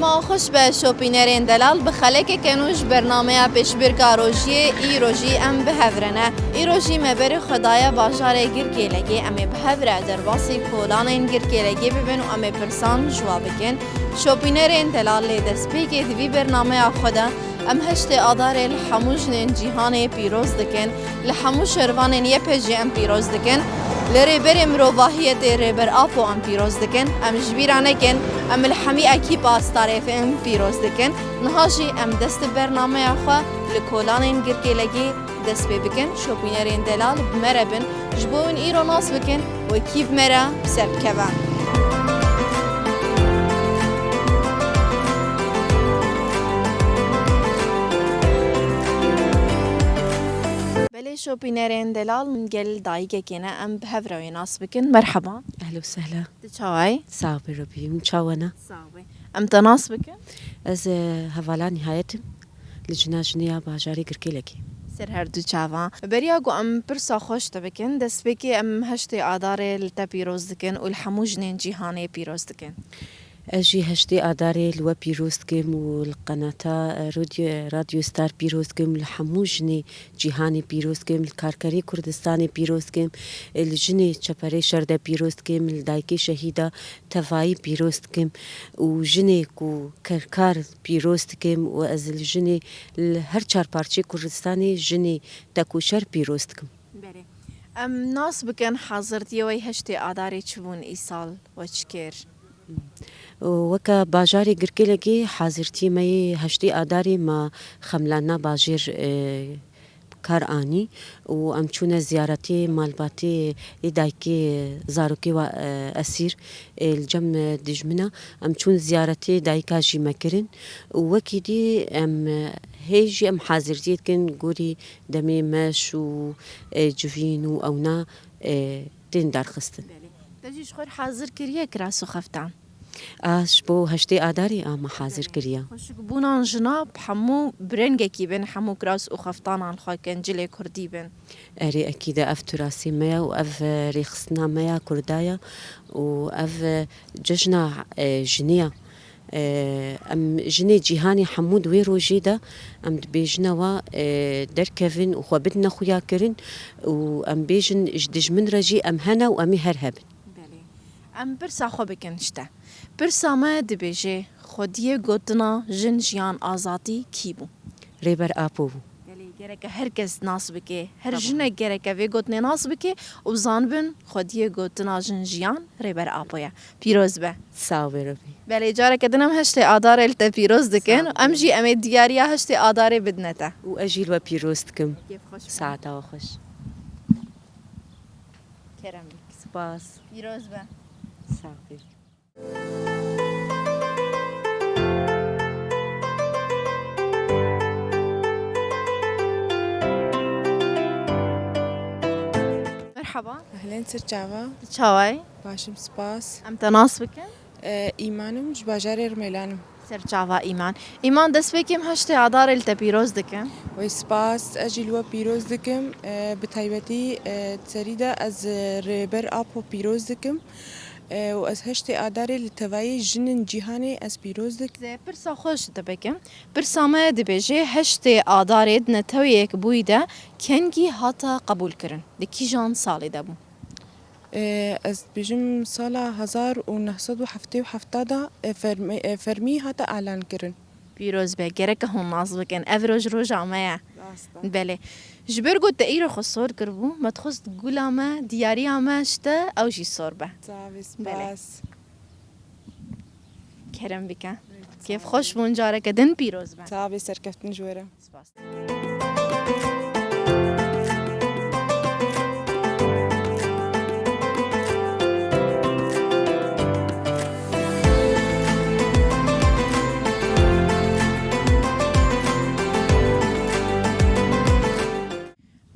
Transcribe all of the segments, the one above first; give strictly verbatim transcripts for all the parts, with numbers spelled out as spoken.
Ma xweş be şopînerên delal, bi xelekeke nû ji bernameya pêşbirka rojiyê îro jî em bi hev re ne. Îro jî me berê xwe daye bajarê Girkêlegê, em ê bi hev re derbasî kolanên Girkêlegê bibin û em ê pirsan ji wa bikin. Şopînerên delal lê destpêkê di vî bernameya xwe de em heştê Adarê li hemû jinên cîhanê pîroz dikin. Li hemû şervanên Y P G em pîroz dikin. Li Rêberê Mirovahiyetê Rêber Apo em pîroz dikin. Em ji bîra nekin, em li hemî ekîpa Star F M pîroz dikin. Niha jî em dest bi bernameya xwe li kolanên Girkêlegê dest pê bikin. Şopînerên delal bi me re bin. Ji bo hûn îro nas bikin wekî bi me re bi ser bikeve. Belê şopînerên delal, min gel dayikekê ne, em bi hev re wê nas bikin. Merheba. Ehla û sehla. Tu çawa yî? Sax be Rebî, min çawa ne? Sax be. Em te nas bikin? Ez, e, hevala Nihayet im. Li cina jinê ya bajarê Girkêlekê. Ser her du çavan. Beriya ku em pirsa xwe ji te bikin, destpêkê em heştê Adarê li te pîroz dikin û li hemû jinên cîhanê pîroz dikin. Ez jî heştê Adarê li we pîroz dikim û li qenata, e, Radyo, Radyo Star pîroz dikim, li hemû jinê cîhanê pîroz dikim, li karkerê Kurdistanê pîroz dikim, e, li jinê çeperê şer de pîroz dikim, li dayikê şehîda tevayî pîroz dikim û jinê ku kerkar pîroz dikim û ez li jinê li her çar parçeyê Kurdistanê jinê tekoşer pîroz dikim. Belê. Em nas bikin hazirtiyê we yê heştê Adarê çi bûn îsal we çi kir? Weke bajarê Girkêlekê hazirtiyê me yê heştê Adarê me xemlana bajêr, e, kar anî û em çûne ziyaretê malbatê ê dayikê zarokê wa, e, esîr, ê li cem, e, dijmina. Em çûn ziyaretê dayika jî me kirin û wekî dî em, e, hê jî em hazirtiyê dikin gorî demê meş û, e, civîn û ewna, e, tên derxistin. Belê. Te jî ji xwe hazir kiriye kiras û xeftan? A, ji bo heştê Adarê a me hazir kiriye. Xweşikbûnan jina bi hemû bi rengekî bin, hemû kiras û xeftanan xwe kin, cilê kurdî bin. Erê, ekîde ev turasê me ye û ev, e, rêxistina me ya kurda ye û ev, e, cejna, e, jinê ye. E, em jinê cîhanê hemû di wê rojê de em dibêjine wa, e, derkevin û xwe bidine xuyakirin û em bêjin ji dijmin re jî em hene û em ê her hebin. Belê. Em pirsa xwe bikin ji te. Pirsa me dibêje, xwediyê gotina jin, jiyan, azadî kî bû? Rêber Apo bû. Belê, gereke her kes nas bike. Her Tamam. jinek gereke vê gotinê nas bike û zanibin xwediyê gotina jin, jiyan Rêber Apo ye. Pîroz be. Sağ ol Rebî. Belê, careke din em heştê Adarê li te pîroz dikin. Sağ ol. Em jî em ê diyariya heştê Adarê bidine te. Û ez jî li we pîroz dikim. Kêfxweş be. Saeta we xweş. Kerem bik. Spas. Pîroz be. Sağ ol. Merhaba. Ehlen, ser çava. Çaway? Başım, spas. Em te nas bikin? E, Îman im, ji bajarê Rmêlan im. Ser çava Îman. Îman, destpêkê em heştê Adarê li te pîroz dikim. Wey spas, ez jî li we pîroz dikim. E, bi taybetî, e, serî de ez, e, Rêber Apo pîroz dikim. E, û ez heştê Adarê li tevayê jinên cîhanê ez pîroz dikim. Ez pirsa xwe ji te bikim. Pirsa me dibêje, heştê Adarê di Netewê Yekbûyî de kengî hate qebûlkirin? Di kîjan salê de bû? E, ez dibêjim sala hezar û neh sed û heftê û heft de, e, fermî, e, fermî hate elankirin. Pîroz be, gereke hûn nas bikin. Ev roj roja me ye. Rast e. Belê. Ji ber ku te îro xwe sor kiribû, me dixwest gula me, diyariya me ji te, ew jî sor be. Çavê Belê. spas. Kerem bike. Çavê. Kêfxweş bûn, careke din pîroz be. Çavê serkeftin ji we re. Spas.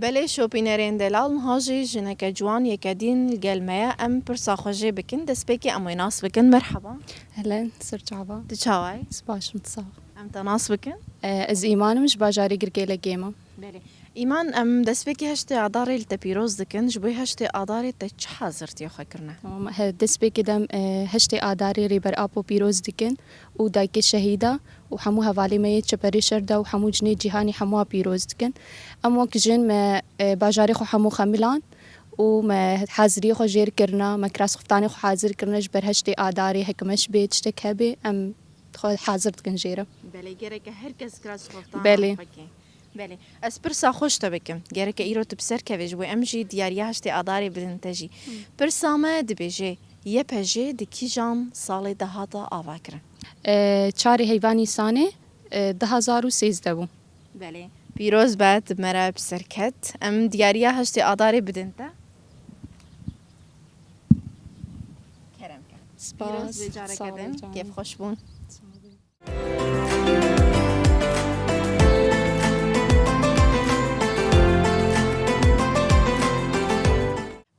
Belê şopînerên delal, niha jî jineke ciwan yeke din li gel me ye. Em pirsa xwe jê bikin, destpêkê em wê nas bikin. Merhaba. Ehlen, ser çava. Tu çawa yî? Ez baş im, tu sax. Em te nas bikin? E, ez Îman im, ji bajarê Girkêlekê me. Belê. Îman, em destpêkê heştê Adarê li te pîroz dikin. Ji bo heştê Adarê te çi hazirtiya xwe kirine? Tamam, he, destpêkê de em, e, heştê Adarê Rêber Apo pîroz dikin û dayikê şehîda û hemû hevalê me yê çeperê şer de û hemû cinê cîhanê hemû pîroz dikin. Em wek jin me, e, bajarê xwe hemû xemiland û me haziriyê xwe jêr kirina, me kiras xuftanê xwe hazir kirine ji ber heştê Adarê, heke meş bê, tiştek hebê, em xwe hazir dikin jê re. Belê, gereke her kes kiras xuftan Belê. Xwe ke. Belê. Ez pirsa xwe ji te bikim. Gereke îro tu bi ser kevê ji bo em jî diyariya heştê Adarê bidin te jî. Hı. Pirsa me dibêje, Y P J di kîjan salê de hate avakirin? E, çarê heyva Nîsanê, e, du hazar û sêzdeh bû. Belê. Pîroz be, tu me re bi ser ket. Em diyariya heştê Adarê bidin te. Kerem ke. Spas. Pîroz be careke din. Sağ ol canım. Kêfxweş bûn. Sağ olun.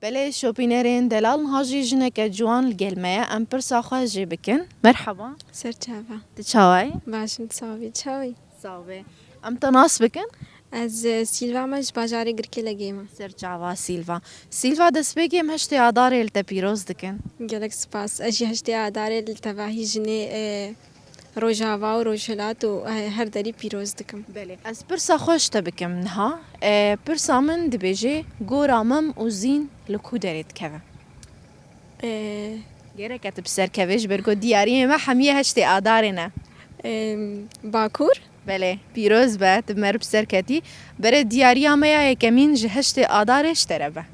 Belê şopînerên delal, niha jî jineke ciwan li gel me ye. Em pirsa xwe jê bikin. Merhaba. Serçava. Tu çawa yî? Baş im, tu çawa yî? Çawa yî? Sax be. Em te nas bikin? Ez, e, Sîlva me, ji bajarê Girkêlegê me. Serçava Sîlva. Sîlva, destpêkê em heştê Adarê li te pîroz dikin. Gelek spas. Ez jî heştê Adarê li tevahî jinê, e, Rojava û Rojhilat û, e, her derî pîroz dikim. Belê. Ez pirsa xwe ji te bikim niha. E, pirsa min dibêje, gora Mem û Zîn li ku derê dikeve? Ee, Gerek e tu bi ser kevê ji ber ku diyariyê me hemiyê heştê Adarê ne. Ee, Bakur. Belê, pîroz be, tu bi me re bi ser ketî. Bere diyariya me ya yekemîn ji heştê Adarê ji te re be.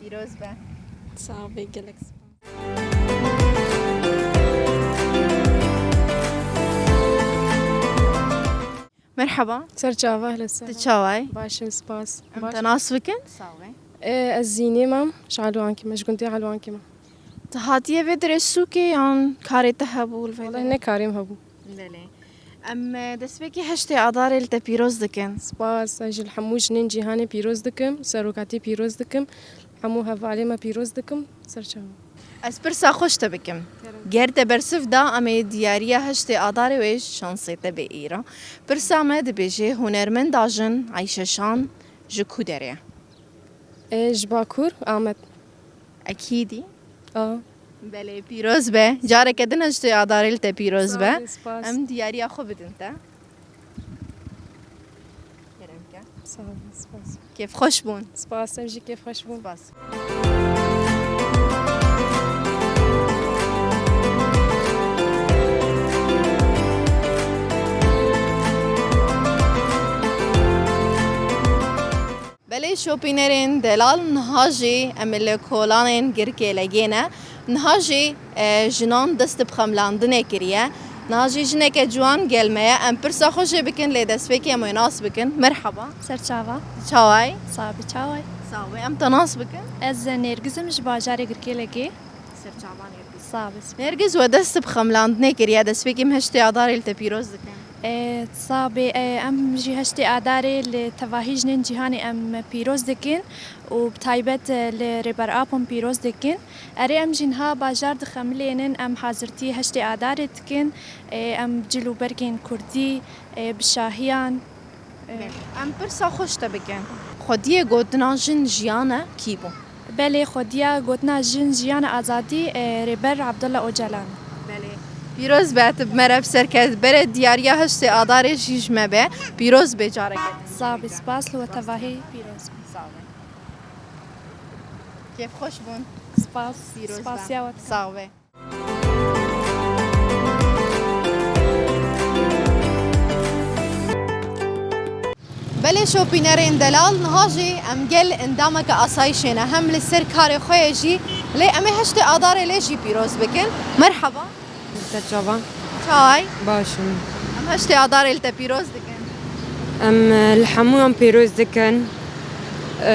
Pîroz be. Sağ ol, gelek spas. Merhaba. Ser çava, ehle selam. Tu çawa yî? Baş im, spas. Em Baş te im. Nas bikin? Sağ ol. Ee, ez Zînê me, ji Elwankê me, ji gundê Elwankê me. Tu hatiye vê derê sûkê yan karê te hebû li vê Wele derê? Ne karê min hebû. Belê. Em, e, destpêkê heştê Adarê li te pîroz dikin. Spas, ez jî li hemû jinên cîhanê pîroz dikim, serokatî pîroz dikim, hemû hevalê me pîroz dikim, ser çava. Ez pirsa xwe ji te bikim. Kerem. Ger te bersiv da, em ê diyariya heştê Adarê wê şansê te bê îro. Pirsa me dibêje, hunermenda jin Ayşe Şan ji ku derê ye? E, ji Bakur, Amed. Ekîdî? A. Belê, pîroz be. Careke din heştê Adarê li te pîroz be. Sağ ol, spas. Em diyariya xwe bidin te. Kerem ke. Sağ ol, spas. Kêfxweş bûn. Spas, em jî kêfxweş bûn. Spas. Belê şopînerên delal, niha jî em li kolanên Girkêlegê ne. Niha jî, e, jinan dest bi xemlandinê kiriye. Niha jî jineke ciwan gel me ye. Em pirsa xwe jê bikin, lê destpêkê em wê nas bikin. Merhaba. Ser çava. Çawa yî? Sax be, çawa yî? Sax be. Em te nas bikin? Ez Nêrgiz im, ji bajarê Girkêlegê. Ser çava Nêrgiz. Sax be. Nêrgiz, we dest bi xemlandinê kiriye. Destpêkê em heştê Adarê li te pîroz dikin. E, sax be, e, em jî heştê Adarê li tevahî jinên cîhanê em pîroz dikin û bi taybet, e, li Rêber Apo em pîroz dikin. Erê, em jî niha bajar dixemilênin, em hazirtî heştê Adarê dikin. E, em cil û bergên kurdî, e, bi şahiyan, e, Em pirsa xwe ji te bikin. Xwediyê gotina jin jiyan e, kî bû? Belê, xwediya gotina jin, jiyan, azadî, e, Rêber Abdullah Ocalan. Belê. Pîroz be, tu bi me re bi ser ket. Bere diyariya heştê Adarê jî ji me be. Pîroz be careke din. Sax be, spas li we tevahî pîroz be. Sax be. Kêfxweş bûn. Spas. Pîroz be. Spasiya we dikim. Sax be. Belê şopînerên delal, niha jî em gel endameke asayîşê ne, hem li ser karê xwe ye jî, lê em ê heştê Adarê lê jî pîroz bikin. Merhaba. Te çavan? Çawa yî? Baş im. Em heştê Adarê li te pîroz dikin. Em, e, li hemûyan pîroz dikin. E,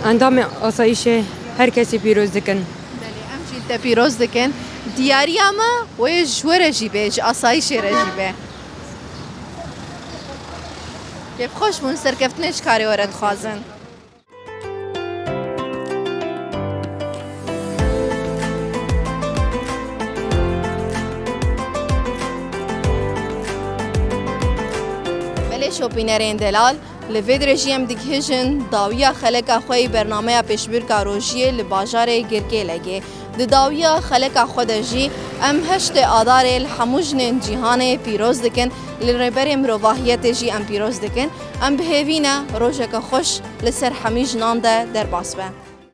endamê asayîşê her kesî pîroz dikin. Belê, em jî li te pîroz dikin. Diyariya me wê ji we re jî be, ji asayîşê re jî be. Kêfxweş bûn, serkeftinê ji karê we re dixwazin. Şopînerên delal, li vê dirê jî em digihîjin dawiya xeleka xwe yî bernameya pêşbirka rojiyê li bajarê Girkêlegê. Di dawiya xeleka xwe de jî em heştê Adarê li hemû jinên cîhanê pîroz dikin, li Rêberê Mirovahiyetê jî em pîroz dikin. Em bi hêvî ne rojeke xweş li ser hemî jinan de derbas be.